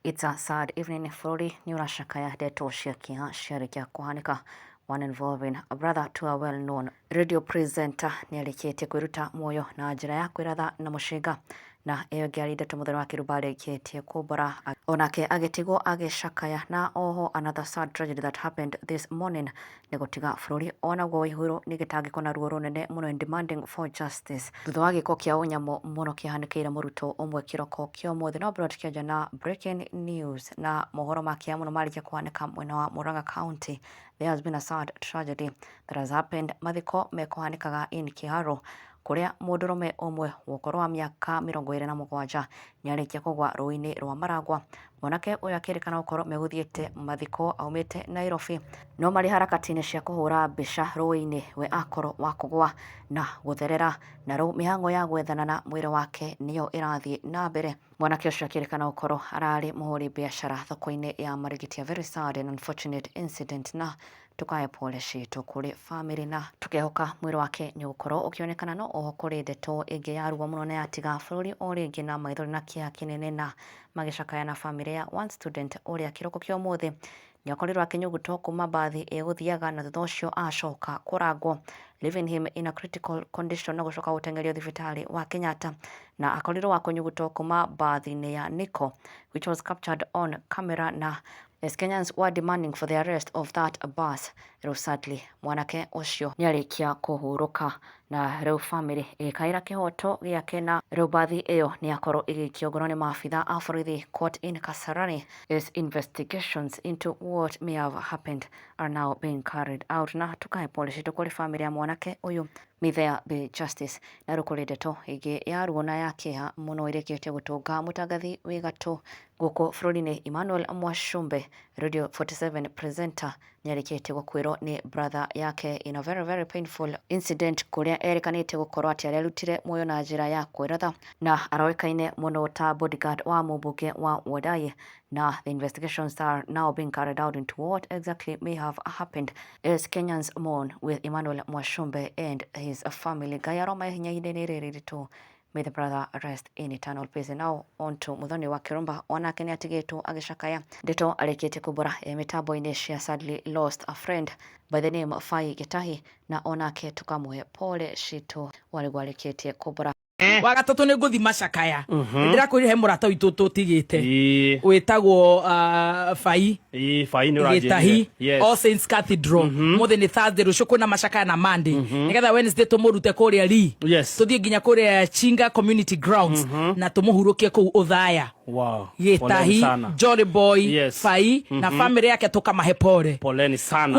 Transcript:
It's a sad evening. Bũrũri nĩ ũracakaya ndeto cia kĩeha ciarĩkia kũhanĩka, one involving a brother to a well-known radio presenter nĩ arĩkĩtie kwĩruta muoyo na njĩra ya kwĩratha na mũcinga, na ĩyo ĩngĩ arĩ ndeto mũthenya wa kĩrumba arĩkĩtie kũmbũra onake agĩtigwo agĩcakaya. Na oho another sad tragedy that happened this morning nĩ gũtiga bũrũri onaguo wĩihũirwo nĩ gĩtangĩko na ruo rũnene mũno in demanding for justice thutha wa gĩko kĩa ũnyamũ mũno kĩhanĩkĩire mũrutwo ũmwe kĩroko kĩa ũmũthĩ. No mbere tũkĩanjia na breaking news na mohoro ma kĩeha mũno marĩkia kũhanĩka mwena wa Murang'a County, there has been a sad tragedy that has happened. Mathiko mekũhanĩkaga in Kĩharũ kũrĩa mũndũrũme ũmwe wa ũkũrũ wa mĩaka 27 nĩarĩkia kũgwa rũĩ-inĩ rwa Maragwa. Mwanake ũyũ akĩrĩkana gũkorwo megũthiĩte mathiko aumĩte Nairobi, no marĩ harakati-inĩ cia kũhũra mbica rũĩ-inĩ we akorwo wa kũgwa na gũtherera, na rĩu mĩhang'o ya gwethana na mwĩrĩ wake nĩyo ĩrathiĩ na mbere. Mwanake ũcio akĩrĩkana gũkorwo ararĩ mũhũri biacara thoko-inĩ ya Marigiti. A very sad and unfortunate incident, na tukahe pole citũ kũrĩ family na tukehoka mwĩrĩ wake nĩ ũgũkorwo ũkĩonekana. No oho kũrĩ ndeto ĩngĩ ya ruo mũno na yatiga bũrũri o rĩngĩ na maithori na kĩeha kĩnene na magĩcakaya na family ya one student ũrĩa kĩroko kĩa ũmũthĩ nĩakorirwo akĩnyugutwo kuma mbathi ĩgũthiaga na thutha ũcio acoka kũrangwo, leaving him in a critical condition na gũcoka gũteng'erio thibitarĩ wa Kenyatta. Na akorirwo wa kũnyugutwo kuma mbathi-inĩ ya Nico, which was captured on camera, na as Kenyans were demanding for the arrest of that bus, rĩu sadly mwanake ũcio nĩarĩkia kũhurũka na rĩu family ĩgĩkaĩra kĩhoto gĩake, na rĩu mbathi ĩyo nĩyakorwo ĩgĩikio ngoro nĩ maabitha a borithi court in Kasarani as investigations into what may have happened are now being carried out. Na tukahe pole citũ kũrĩ family ya mwanake ũyũ. May there be justice. Na rĩu kũrĩ ndeto ĩngĩ ya ruo na ya kĩeha mũno ĩrĩkĩtie gũtũnga mũtangathi wĩ gatũ gũkũ bũrũri-inĩ Emmanuel Mwashumbe, Radio 47 presenter, nĩarĩkĩtie gũkuĩrwo nĩ brother yake in a very very painful incident kũrĩa erĩkanĩte gũkorwo atĩ arerutire muoyo na njĩra ya kwĩratha, na aroĩkaine mũno ta bodyguard wa mũmbunge wa Wadai. Na the investigations are now being carried out into what exactly may have happened as Kenyans mourn with Emmanuel Mwashumbe and his family. Ngai aroma hinya ihinda-inĩ rĩrĩ iritũ. May the brother rest in eternal peace. And now on to Muthoni wa Kirumba, onake nĩ atigĩtwo agĩcakaya ndeto arĩkĩtie kumbũra e mĩtambo-inĩ cia sadly lost a friend by the name Fai Gitahi, na onake tukamũhe pole citũ warĩguo arĩkĩtie kumbũra. Wa gatatũ nĩ ngũthi macakaya. Ndĩrakwĩrire he mũrata witũ tũtigĩte wĩtagwo Bai. Ĩĩ, Bai nĩ ũranjĩrire. Gĩtahi. Yes. All Saints Cathedral mũthĩ nĩ Thursday, rũciũ kwĩna macakaya na Monday, nĩgetha Wednesday tũmũrute kũrĩa ri tũthiĩ nginya kũrĩa Chinga Community Grounds na tũmũhurũkie kũu Ũthaya. Gĩtahi. Poleni sana. Jolly Boy. Bai na family yake tũkamahe pole. Poleni sana.